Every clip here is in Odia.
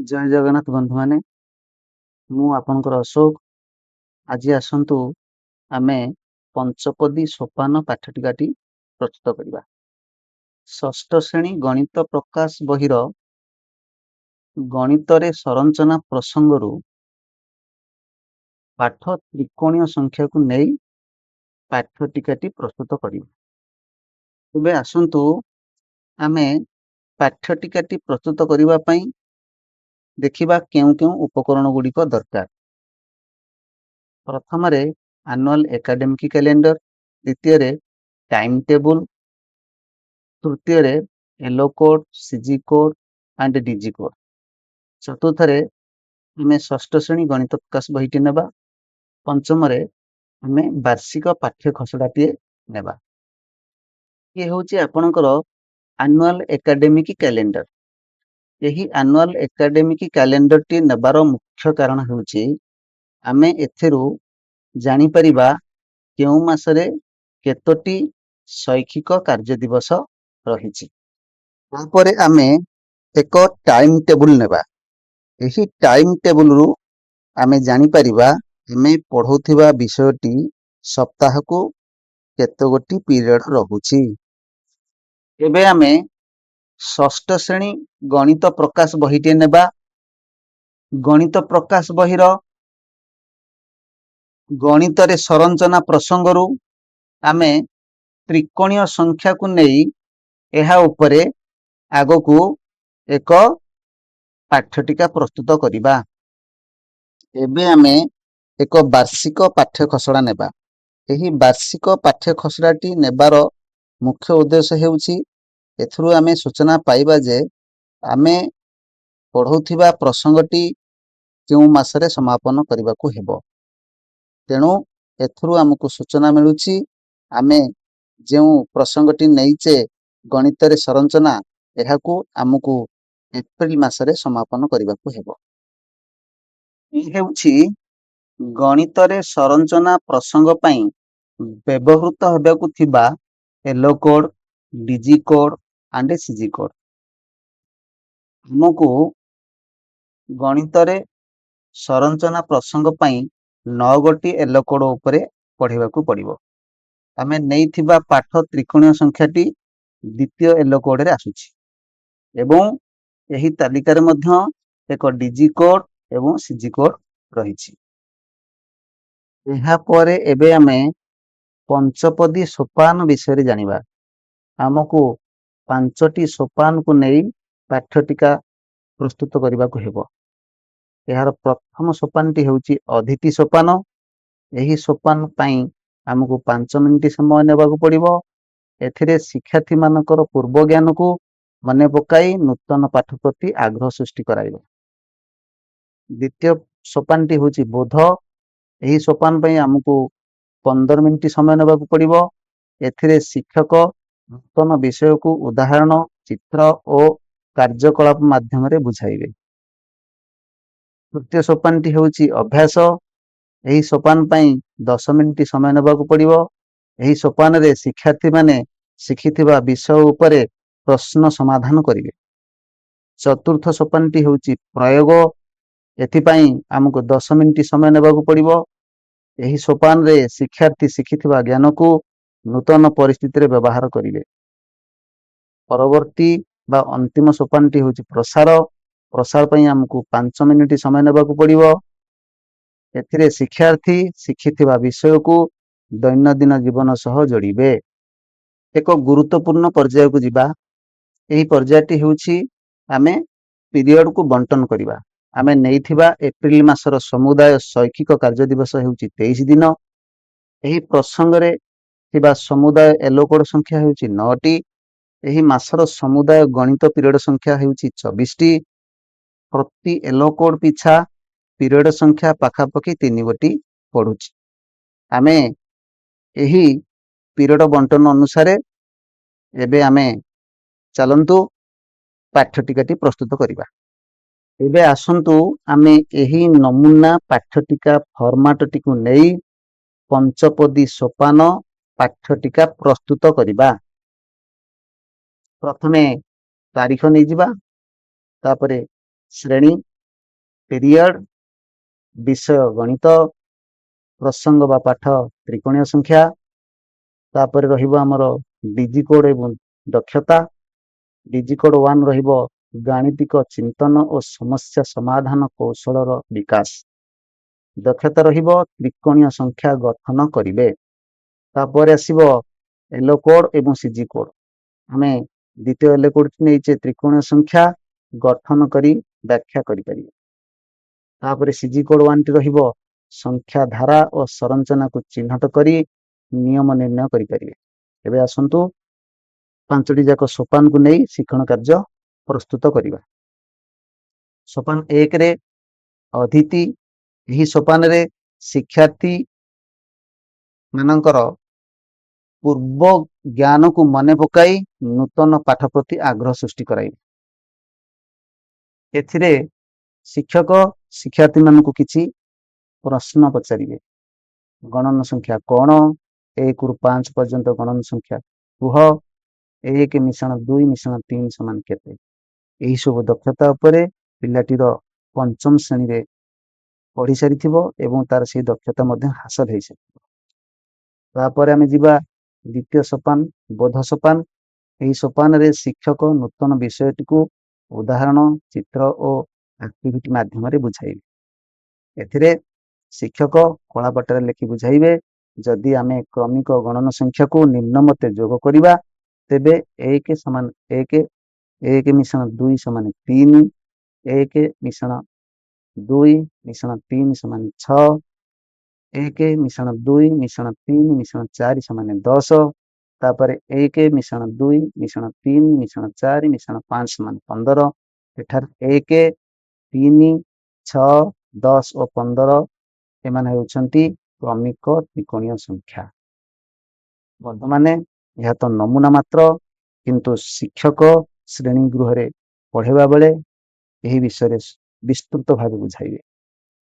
ଜୟ ଜଗନ୍ନାଥ ବନ୍ଧୁମାନେ, ମୁଁ ଆପଣଙ୍କର ଅଶୋକ। ଆଜି ଆସନ୍ତୁ ଆମେ ପଞ୍ଚପଦୀ ସୋପାନ ପାଠ୍ୟଟିକାଟି ପ୍ରସ୍ତୁତ କରିବା। ଷଷ୍ଠ ଶ୍ରେଣୀ ଗଣିତ ପ୍ରକାଶ ବହିର ଗଣିତରେ ସଂରଚନା ପ୍ରସଙ୍ଗରୁ ପାଠ ତ୍ରିକୋଣୀୟ ସଂଖ୍ୟାକୁ ନେଇ ପାଠ୍ୟଟିକାଟି ପ୍ରସ୍ତୁତ କରିବା। ଏବେ ଆସନ୍ତୁ ଆମେ ପାଠ୍ୟଟିକାଟି ପ୍ରସ୍ତୁତ କରିବା ପାଇଁ ଦେଖିବା କେଉଁ କେଉଁ ଉପକରଣ ଗୁଡ଼ିକ ଦରକାର। ପ୍ରଥମରେ ଆନୁଆଲ ଏକାଡେମିକ କ୍ୟାଲେଣ୍ଡର, ଦ୍ୱିତୀୟରେ ଟାଇମ୍ ଟେବୁଲ, ତୃତୀୟରେ LO code, CG code and DG code, ଚତୁର୍ଥରେ ଆମେ ଷଷ୍ଠ ଶ୍ରେଣୀ ଗଣିତ ପ୍ରକାଶ ବହିଟି ନେବା, ପଞ୍ଚମରେ ଆମେ ବାର୍ଷିକ ପାଠ୍ୟ ଖସଡ଼ାଟିଏ ନେବା। ଇଏ ହେଉଛି ଆପଣଙ୍କର ଆନୁଆଲ ଏକାଡେମିକ କ୍ୟାଲେଣ୍ଡର। ଏହି ଆନୁଆଲ ଏକାଡେମିକ କ୍ୟାଲେଣ୍ଡରଟି ନେବାର ମୁଖ୍ୟ କାରଣ ହେଉଛି, ଆମେ ଏଥିରୁ ଜାଣିପାରିବା କେଉଁ ମାସରେ କେତୋଟି ଶୈକ୍ଷିକ କାର୍ଯ୍ୟ ଦିବସ ରହିଛି। ତାପରେ ଆମେ ଏକ ଟାଇମ୍ ଟେବୁଲ ନେବା। ଏହି ଟାଇମ୍ ଟେବୁଲରୁ ଆମେ ଜାଣିପାରିବା ଆମେ ପଢ଼ଉଥିବା ବିଷୟଟି ସପ୍ତାହକୁ କେତେ ଗୋଟି ପିରିୟଡ଼ ରହୁଛି। ଏବେ ଆମେ ଷଷ୍ଠ ଶ୍ରେଣୀ ଗଣିତ ପ୍ରକାଶ ବହିଟିଏ ନେବା। ଗଣିତ ପ୍ରକାଶ ବହିର ଗଣିତରେ ସଂରଚନା ପ୍ରସଙ୍ଗରୁ ଆମେ ତ୍ରିକୋଣୀୟ ସଂଖ୍ୟାକୁ ନେଇ ଏହା ଉପରେ ଆଗକୁ ଏକ ପାଠ୍ୟଟିକା ପ୍ରସ୍ତୁତ କରିବା। ଏବେ ଆମେ ଏକ ବାର୍ଷିକ ପାଠ୍ୟ ଖସଡ଼ା ନେବା। ଏହି ବାର୍ଷିକ ପାଠ୍ୟ ଖସଡ଼ାଟି ନେବାର ମୁଖ୍ୟ ଉଦ୍ଦେଶ୍ୟ ହେଉଛି, ଏଥିରୁ ଆମେ ସୂଚନା ପାଇବା ଯେ ଆମେ ପଢ଼ଉଥିବା ପ୍ରସଙ୍ଗଟି କେଉଁ ମାସରେ ସମାପନ କରିବାକୁ ହେବ। ତେଣୁ ଏଥିରୁ ଆମକୁ ସୂଚନା ମିଳୁଛି, ଆମେ ଯେଉଁ ପ୍ରସଙ୍ଗଟି ନେଇଛେ, ଗଣିତରେ ସଂରଚନା, ଏହାକୁ ଆମକୁ ଏପ୍ରିଲ ମାସରେ ସମାପନ କରିବାକୁ ହେବ। ଏ ହେଉଛି ଗଣିତରେ ସଂରଚନା ପ୍ରସଙ୍ଗ ପାଇଁ ବ୍ୟବହୃତ ହେବାକୁ ଥିବା LO code, DG code and CG code. ଆମକୁ ଗଣିତରେ ସଂରଚନା ପ୍ରସଙ୍ଗ ପାଇଁ ନଅ ଗୋଟି ଏଲୋ କୋଡ୍ ଉପରେ ପଢ଼ିବାକୁ ପଡ଼ିବ। ଆମେ ନେଇଥିବା ପାଠ ତ୍ରିକୋଣୀୟ ସଂଖ୍ୟାଟି ଦ୍ୱିତୀୟ ଏଲୋ କୋଡରେ ଆସୁଛି ଏବଂ ଏହି ତାଲିକାରେ ମଧ୍ୟ ଏକ ଡିଜି କୋଡ୍ ଏବଂ ସିଜି କୋଡ୍ ରହିଛି। ଏହାପରେ ଏବେ ଆମେ ପଞ୍ଚପଦୀ ସୋପାନ ବିଷୟରେ ଜାଣିବା। ଆମକୁ ପାଞ୍ଚଟି ସୋପାନକୁ ନେଇ ପାଠ୍ୟଟିକା ପ୍ରସ୍ତୁତ କରିବାକୁ ହେବ। ଏହାର ପ୍ରଥମ ସୋପାନଟି ହେଉଛି ଅଧୀତି ସୋପାନ। ଏହି ସୋପାନ ପାଇଁ ଆମକୁ 5 ମିନିଟ ସମୟ ନେବାକୁ ପଡ଼ିବ। ଏଥିରେ ଶିକ୍ଷାର୍ଥୀମାନଙ୍କର ପୂର୍ବ ଜ୍ଞାନକୁ ମନେ ପକାଇ ନୂତନ ପାଠ ପ୍ରତି ଆଗ୍ରହ ସୃଷ୍ଟି କରାଇବ। ଦ୍ୱିତୀୟ ସୋପାନଟି ହେଉଛି ବୋଧ। ଏହି ସୋପାନ ପାଇଁ ଆମକୁ 15 ମିନିଟ ସମୟ ନେବାକୁ ପଡ଼ିବ। ଏଥିରେ ଶିକ୍ଷକ ନୂତନ ବିଷୟକୁ ଉଦାହରଣ, ଚିତ୍ର ଓ କାର୍ଯ୍ୟକଳାପ ମାଧ୍ୟମରେ ବୁଝାଇବେ। ତୃତୀୟ ସୋପାନଟି ହେଉଛି ଅଭ୍ୟାସ। ଏହି ସୋପାନ ପାଇଁ 10 ମିନିଟ ସମୟ ନେବାକୁ ପଡ଼ିବ। ଏହି ସୋପାନରେ ଶିକ୍ଷାର୍ଥୀମାନେ ଶିଖିଥିବା ବିଷୟ ଉପରେ ପ୍ରଶ୍ନ ସମାଧାନ କରିବେ। ଚତୁର୍ଥ ସୋପାନଟି ହେଉଛି ପ୍ରୟୋଗ। ଏଥିପାଇଁ ଆମକୁ 10 ମିନିଟ ସମୟ ନେବାକୁ ପଡ଼ିବ। ଏହି ସୋପାନରେ ଶିକ୍ଷାର୍ଥୀ ଶିଖିଥିବା ଜ୍ଞାନକୁ ନୂତନ ପରିସ୍ଥିତିରେ ବ୍ୟବହାର କରିବେ। ପରବର୍ତ୍ତୀ ବା ଅନ୍ତିମ ସୋପାନଟି ହେଉଛି ପ୍ରସାର। ପ୍ରସାର ପାଇଁ ଆମକୁ 5 ମିନିଟ ସମୟ ନେବାକୁ ପଡ଼ିବ। ଏଥିରେ ଶିକ୍ଷାର୍ଥୀ ଶିଖିଥିବା ବିଷୟକୁ ଦୈନନ୍ଦିନ ଜୀବନ ସହ ଯୋଡ଼ିବେ। ଏକ ଗୁରୁତ୍ୱପୂର୍ଣ୍ଣ ପର୍ଯ୍ୟାୟକୁ ଯିବା। ଏହି ପର୍ଯ୍ୟାୟଟି ହେଉଛି ଆମେ ପିରିୟଡ଼କୁ ବଣ୍ଟନ କରିବା। ଆମେ ନେଇଥିବା ଏପ୍ରିଲ ମାସର ସମୁଦାୟ ଶୈକ୍ଷିକ କାର୍ଯ୍ୟ ଦିବସ ହେଉଛି 23 ଦିନ। ଏହି ପ୍ରସଙ୍ଗରେ ଥିବା ସମୁଦାୟ ଏଲୋ କୋଡ୍ ସଂଖ୍ୟା ହେଉଛି ନଅଟି। ଏହି ମାସର ସମୁଦାୟ ଗଣିତ ପିରିୟଡ଼ ସଂଖ୍ୟା ହେଉଛି 24ଟି। ପ୍ରତି ଏଲୋ କୋଡ୍ ପିଛା ପିରିୟଡ଼ ସଂଖ୍ୟା ପାଖାପାଖି ତିନି ଗୋଟି ପଡୁଛି। ଆମେ ଏହି ପିରିୟଡ଼ ବଣ୍ଟନ ଅନୁସାରେ ଏବେ ଆମେ ଚାଲନ୍ତୁ ପାଠ୍ୟଟିକାଟି ପ୍ରସ୍ତୁତ କରିବା। ଏବେ ଆସନ୍ତୁ ଆମେ ଏହି ନମୁନା ପାଠ୍ୟଟିକା ଫର୍ମାଟଟିକୁ ନେଇ ପଞ୍ଚପଦୀ ସୋପାନ ପାଠ୍ୟଟିକା ପ୍ରସ୍ତୁତ କରିବା। ପ୍ରଥମେ ତାରିଖ ନେଇଯିବା, ତାପରେ ଶ୍ରେଣୀ। ପିରିୟଡ଼, ବିଷୟ ଗଣିତ, ପ୍ରସଙ୍ଗ ବା ପାଠ ତ୍ରିକୋଣୀୟ ସଂଖ୍ୟା। ତାପରେ ରହିବ ଆମର ଡିଜି କୋଡ୍ ଏବଂ ଦକ୍ଷତା। ଡିଜି କୋଡ୍ 1 ରହିବ ଗାଣିତିକ ଚିନ୍ତନ ଓ ସମସ୍ୟା ସମାଧାନ କୌଶଳର ବିକାଶ। ଦକ୍ଷତା ରହିବ ତ୍ରିକୋଣୀୟ ସଂଖ୍ୟା ଗଠନ କରିବେ। ତାପରେ ଆସିବ ଏଲଓ କୋଡ୍ ଏବଂ ସିଜି କୋଡ୍। ଆମେ ଦ୍ୱିତୀୟ ଏଲଓ କୋଡ୍ ନେଇଛେ, ତ୍ରିକୋଣୀୟ ସଂଖ୍ୟା ଗଠନ କରି ବ୍ୟାଖ୍ୟା କରିପାରିବେ। ତାପରେ ସିଜି କୋଡ୍ 1 ଟି ରହିବ ସଂଖ୍ୟା ଧାରା ଓ ସଂରଚନାକୁ ଚିହ୍ନଟ କରି ନିୟମ ନିର୍ଣ୍ଣୟ କରିପାରିବେ। ଏବେ ଆସନ୍ତୁ, ପାଞ୍ଚଟି ଯାକ ସୋପାନକୁ ନେଇ ଶିକ୍ଷଣ କାର୍ଯ୍ୟ ପ୍ରସ୍ତୁତ କରିବା। ସୋପାନ 1ରେ ଅଧୀତି। ଏହି ସୋପାନରେ ଶିକ୍ଷାର୍ଥୀ ମାନଙ୍କର ପୂର୍ବ ଜ୍ଞାନକୁ ମନେ ପକାଇ ନୂତନ ପାଠ ପ୍ରତି ଆଗ୍ରହ ସୃଷ୍ଟି କରାଇବେ। ଏଥିରେ ଶିକ୍ଷକ ଶିକ୍ଷାର୍ଥୀମାନଙ୍କୁ କିଛି ପ୍ରଶ୍ନ ପଚାରିବେ। ଗଣନ ସଂଖ୍ୟା କଣ? 1ରୁ 5 ପର୍ଯ୍ୟନ୍ତ ଗଣନ ସଂଖ୍ୟା କୁହ। 1 ମିଶାଣ 2 ମିଶାଣ 3 ସମାନ କେତେ? ଏହି ସବୁ ଦକ୍ଷତା ଉପରେ ପିଲାଟିର ପଞ୍ଚମ ଶ୍ରେଣୀରେ ପଢି ସାରିଥିବ ଏବଂ ତାର ସେଇ ଦକ୍ଷତା ମଧ୍ୟ ହାସଲ ହେଇସାରିଥିବ। ତାପରେ ଆମେ ଯିବା ଦ୍ୱିତୀୟ ସୋପାନ, ବୋଧ ସୋପାନ। ଏହି ସୋପାନରେ ଶିକ୍ଷକ ନୂତନ ବିଷୟଟିକୁ ଉଦାହରଣ, ଚିତ୍ର ଓ ଆକ୍ଟିଭିଟି ମାଧ୍ୟମରେ ବୁଝାଇବେ। ଏଥିରେ ଶିକ୍ଷକ କଳାପଟାରେ ଲେଖି ବୁଝାଇବେ, ଯଦି ଆମେ କ୍ରମିକ ଗଣନ ସଂଖ୍ୟାକୁ ନିମ୍ନ ମତେ ଯୋଗ କରିବା, ତେବେ 1 ସମାନ 1, 1 ମିଶାଣ 2 ସମାନ 3, 1 ମିଶାଣ 2 ମିଶାଣ 3 ସମାନ 6, 1 ମିଶାଣ 2 ମିଶାଣ 3 ମିଶାଣ 4 ସମାନ 10, ତାପରେ 1 ମିଶାଣ 2 ମିଶାଣ 3 ମିଶାଣ 4 ମିଶାଣ 5 ସମାନ 15। ଏଠାରେ 1, 3, 6, 10 ଓ 15 ଏମାନେ ହେଉଛନ୍ତି କ୍ରମିକ ତ୍ରିକୋଣୀୟ ସଂଖ୍ୟା। ବନ୍ଧୁମାନେ, ଏହା ତ ନମୁନା ମାତ୍ର, କିନ୍ତୁ ଶିକ୍ଷକ ଶ୍ରେଣୀ ଗୃହରେ ପଢ଼େଇବା ବେଳେ ଏହି ବିଷୟରେ ବିସ୍ତୃତ ଭାବେ ବୁଝାଇବେ।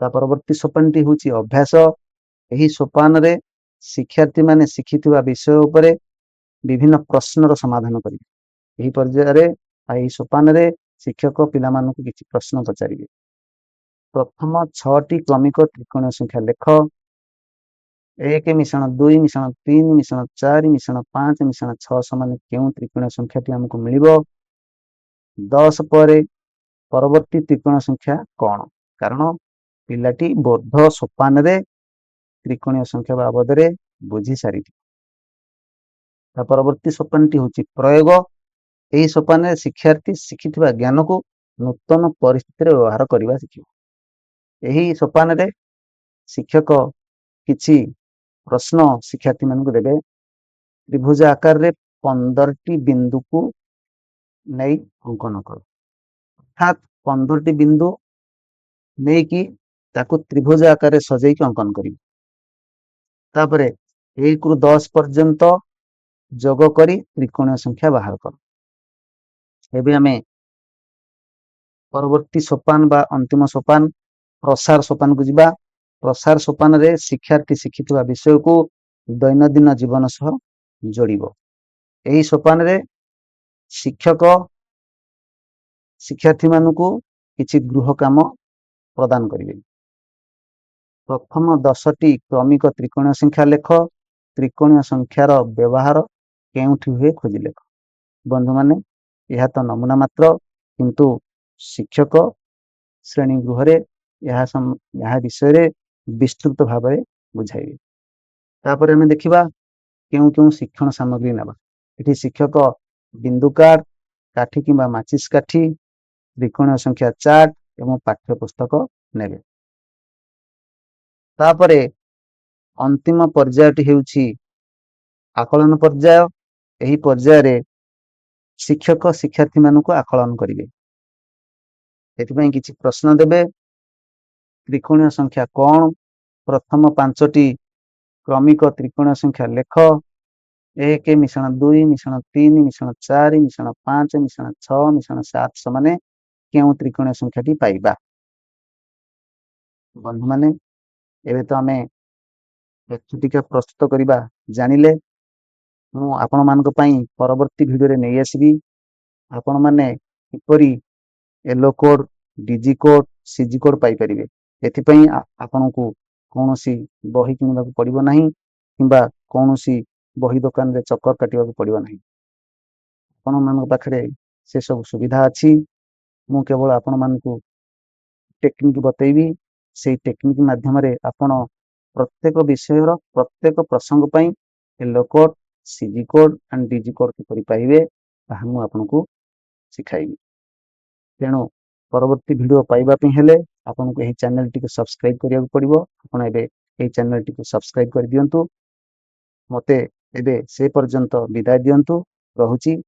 ତା ପରବର୍ତ୍ତୀ ସୋପାନଟି ହେଉଛି ଅଭ୍ୟାସ। ଏହି ସୋପାନରେ ଶିକ୍ଷାର୍ଥୀମାନେ ଶିଖିଥିବା ବିଷୟ ଉପରେ ବିଭିନ୍ନ ପ୍ରଶ୍ନର ସମାଧାନ କରିବେ। ଏହି ପର୍ଯ୍ୟାୟରେ ବା ଏହି ସୋପାନରେ ଶିକ୍ଷକ ପିଲାମାନଙ୍କୁ କିଛି ପ୍ରଶ୍ନ ପଚାରିବେ। ପ୍ରଥମ ଛଅଟି କ୍ରମିକ ତ୍ରିକୋଣୀୟ ସଂଖ୍ୟା ଲେଖ। 1 ମିଶାଣ 2 ମିଶାଣ 3 ମିଶାଣ 4 ମିଶାଣ 5 ମିଶାଣ 6 ସମାନ କେଉଁ ତ୍ରିକୋଣୀୟ ସଂଖ୍ୟାଟି ଆମକୁ ମିଳିବ? 10 ପରେ ପରବର୍ତ୍ତୀ ତ୍ରିକୋଣ ସଂଖ୍ୟା କଣ? କାରଣ ପିଲାଟି ବୋଧ ସୋପାନରେ ତ୍ରିକୋଣୀୟ ସଂଖ୍ୟା ବାବଦରେ ବୁଝି ସାରିଥିବ। ତା ପରବର୍ତ୍ତୀ ସୋପାନଟି ହେଉଛି ପ୍ରୟୋଗ। ଏହି ସୋପାନରେ ଶିକ୍ଷାର୍ଥୀ ଶିଖିଥିବା ଜ୍ଞାନକୁ ନୂତନ ପରିସ୍ଥିତିରେ ବ୍ୟବହାର କରିବା ଶିଖିବ। ଏହି ସୋପାନରେ ଶିକ୍ଷକ କିଛି ପ୍ରଶ୍ନ ଶିକ୍ଷାର୍ଥୀମାନଙ୍କୁ ଦେବେ। ତ୍ରିଭୁଜ ଆକାରରେ 15ଟି ବିନ୍ଦୁକୁ ନେଇ ଅଙ୍କନ କର। ଅର୍ଥାତ୍ 15ଟି ବିନ୍ଦୁ ନେଇକି ତାକୁ ତ୍ରିଭୁଜ ଆକାରରେ ସଜେଇକି ଅଙ୍କନ କରିବେ। ତାପରେ 1ରୁ 10 ପର୍ଯ୍ୟନ୍ତ ଯୋଗ କରି ତ୍ରିକୋଣୀୟ ସଂଖ୍ୟା ବାହାର କର। ଏବେ ଆମେ ପରବର୍ତ୍ତୀ ସୋପାନ ବା ଅନ୍ତିମ ସୋପାନ, ପ୍ରସାର ସୋପାନକୁ ଯିବା। ପ୍ରସାର ସୋପାନରେ ଶିକ୍ଷାର୍ଥୀ ଶିଖିଥିବା ବିଷୟକୁ ଦୈନନ୍ଦିନ ଜୀବନ ସହ ଯୋଡ଼ିବ। ଏହି ସୋପାନରେ ଶିକ୍ଷକ ଶିକ୍ଷାର୍ଥୀମାନଙ୍କୁ କିଛି ଗୃହ କାମ ପ୍ରଦାନ କରିବେ। ପ୍ରଥମ 10ଟି କ୍ରମିକ ତ୍ରିକୋଣୀୟ ସଂଖ୍ୟା ଲେଖ। ତ୍ରିକୋଣୀୟ ସଂଖ୍ୟାର ବ୍ୟବହାର କେଉଁଠି ହୁଏ ଖୋଜି ଲେଖ। ବନ୍ଧୁମାନେ, ଏହା ତ ନମୁନା ମାତ୍ର, କିନ୍ତୁ ଶିକ୍ଷକ ଶ୍ରେଣୀ ଗୃହରେ ଏହା ବିଷୟରେ ବିସ୍ତୃତ ଭାବରେ ବୁଝାଇବେ। ତାପରେ ଆମେ ଦେଖିବା କେଉଁ କେଉଁ ଶିକ୍ଷଣ ସାମଗ୍ରୀ ନେବା। ଏଠି ଶିକ୍ଷକ ବିନ୍ଦୁ କାର୍ଡ, କାଠି କିମ୍ବା ମାଚିସ୍ କାଠି, ତ୍ରିକୋଣୀୟ ସଂଖ୍ୟା ଚାର୍ଟ ଏବଂ ପାଠ୍ୟ ପୁସ୍ତକ ନେବେ। ତାପରେ ଅନ୍ତିମ ପର୍ଯ୍ୟାୟଟି ହେଉଛି ଆକଳନ ପର୍ଯ୍ୟାୟ। ଏହି ପର୍ଯ୍ୟାୟରେ ଶିକ୍ଷକ ଶିକ୍ଷାର୍ଥୀମାନଙ୍କୁ ଆକଳନ କରିବେ। ଏଥିପାଇଁ କିଛି ପ୍ରଶ୍ନ ଦେବେ। ତ୍ରିକୋଣୀୟ ସଂଖ୍ୟା କଣ? ପ୍ରଥମ ପାଞ୍ଚଟି କ୍ରମିକ ତ୍ରିକୋଣୀୟ ସଂଖ୍ୟା ଲେଖ। 1 ମିଶାଣ 2 ମିଶାଣ 3 ମିଶାଣ 4 ମିଶାଣ 5 ମିଶାଣ 6 ମିଶାଣ 7 ସମାନେ କେଉଁ ତ୍ରିକୋଣୀୟ ସଂଖ୍ୟାଟି ପାଇବା? ବନ୍ଧୁମାନେ, ଏବେ ତ ଆମେ ତଥ୍ୟଟିକା ପ୍ରସ୍ତୁତ କରିବା ଜାଣିଲେ। ମୁଁ ଆପଣମାନଙ୍କ ପାଇଁ ପରବର୍ତ୍ତୀ ଭିଡ଼ିଓରେ ନେଇ ଆସିବି ଆପଣମାନେ କିପରି ଏଲଓ କୋଡ୍, ଡିଜି କୋଡ୍ ସିଜି କୋଡ୍ ପାଇପାରିବେ। ଏଥିପାଇଁ ଆପଣଙ୍କୁ କୌଣସି ବହି କିଣିବାକୁ ପଡ଼ିବ ନାହିଁ କିମ୍ବା କୌଣସି ବହି ଦୋକାନରେ ଚକର କାଟିବାକୁ ପଡ଼ିବ ନାହିଁ। ଆପଣମାନଙ୍କ ପାଖରେ ସେସବୁ ସୁବିଧା ଅଛି। ମୁଁ କେବଳ ଆପଣମାନଙ୍କୁ ଟେକ୍ନିକ୍ ବତେଇବି। ସେଇ ଟେକ୍ନିକ୍ ମାଧ୍ୟମରେ ଆପଣ ପ୍ରତ୍ୟେକ ବିଷୟର ପ୍ରତ୍ୟେକ ପ୍ରସଙ୍ଗ ପାଇଁ LO code, CG code and DG code କିପରି ପାଇବେ, ତାହା ମୁଁ ଆପଣଙ୍କୁ ଶିଖାଇବି। ତେଣୁ ପରବର୍ତ୍ତୀ ଭିଡ଼ିଓ ପାଇବା ପାଇଁ ହେଲେ ଆପଣଙ୍କୁ ଏହି ଚ୍ୟାନେଲଟିକୁ ସବସ୍କ୍ରାଇବ୍ କରିବାକୁ ପଡ଼ିବ। ଆପଣ ଏବେ ଏହି ଚ୍ୟାନେଲଟିକୁ ସବସ୍କ୍ରାଇବ୍ କରିଦିଅନ୍ତୁ। ମୋତେ ଏବେ ସେ ପର୍ଯ୍ୟନ୍ତ ବିଦାୟ ଦିଅନ୍ତୁ। ରହୁଛି।